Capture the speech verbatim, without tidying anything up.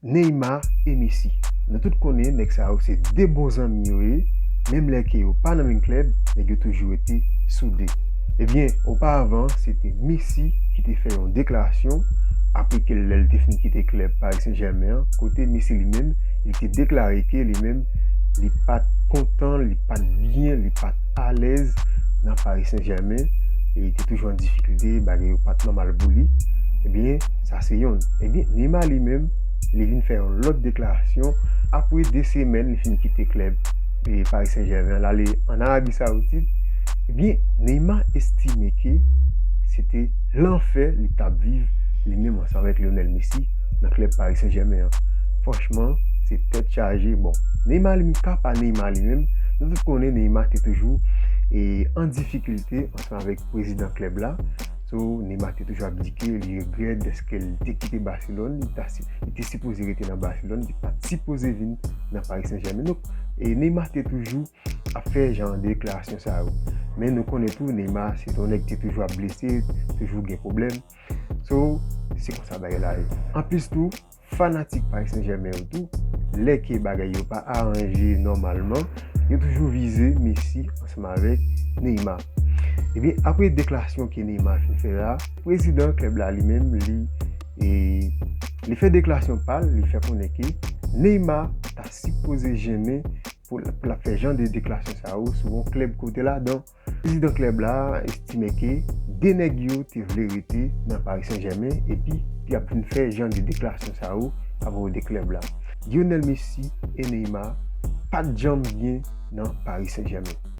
Neymar e Messi. Nou tout konnen nèg sa yo se de bon zanmi yo ye, menm lè ke yo pa nan menm klèb, nèg yo toujou rete soude. Ebyen, oparavan, se te Messi ki te fè yon deklarasyon apre ke lè l te fin kite klèb Paris Saint-Germain an, kote Messi li menm, li te deklare ke li menm, li pa t kontan, li pa t byen, li pa t alèz nan Paris Saint-Germain, e li te toujou an difikilte, bagay yo pa t nòmal pou li. Ebyen, sa se yonn. Ebyen, Neymar li menm, li vin fè yon lòt deklarasyon apre de semèn li fin kite klèb e Paris Saint-Germain, l ale ann Arabi Saoudit. Ebyen, Neymar estime ke se te lanfè li t ap viv li menm ansanm avèk Lionel Messi nan klèb Paris Saint-Germain an. Franchman, se tèt chaje. Bon, Neymar li menm, ka pa Neymar li menm, nou tout konnen Neymar te toujou e an difikilte ansanm avèk prezidan klèb la. So, Neymar te toujou ap di ke li regrèt dèske li te kite Barcelone, li ta si- li te sipoze rete nan Barcelone, li pa t sipoze vin nan Paris Saint-Germain. Donk, e Neymar te toujou ap fè jan de deklarasyon sa yo. Men nou konnen tou Neymar se yon nèg ki te toujou ap blese, toujou gen pwoblèm. So, se konsa bagay la ye. Anplis tou, fanatik Paris Saint-Germain yo tou, lè ke bagay yo pa aranje nòmalman, yo toujou vize Messi ansanm avèk Neymar. Ebyen, apre deklarasyon ke Neymar fin fè la, prezidan klèb la li menm, li, e, li fè deklarasyon pa l, li fè konnen ke Neymar ta sipoze jennen pou l, pou l ap fè jan de deklarasyon sa yo sou yon klèb kote ladan prezidan klèb la estime ke de nèg yo te vle rete nan Paris Saint-Germain epi y ap vin fè jan de deklarasyon sa yo apwopo de klèb la. Lionel Messi e Neymar pa t janm byen nan Paris Saint-Germain.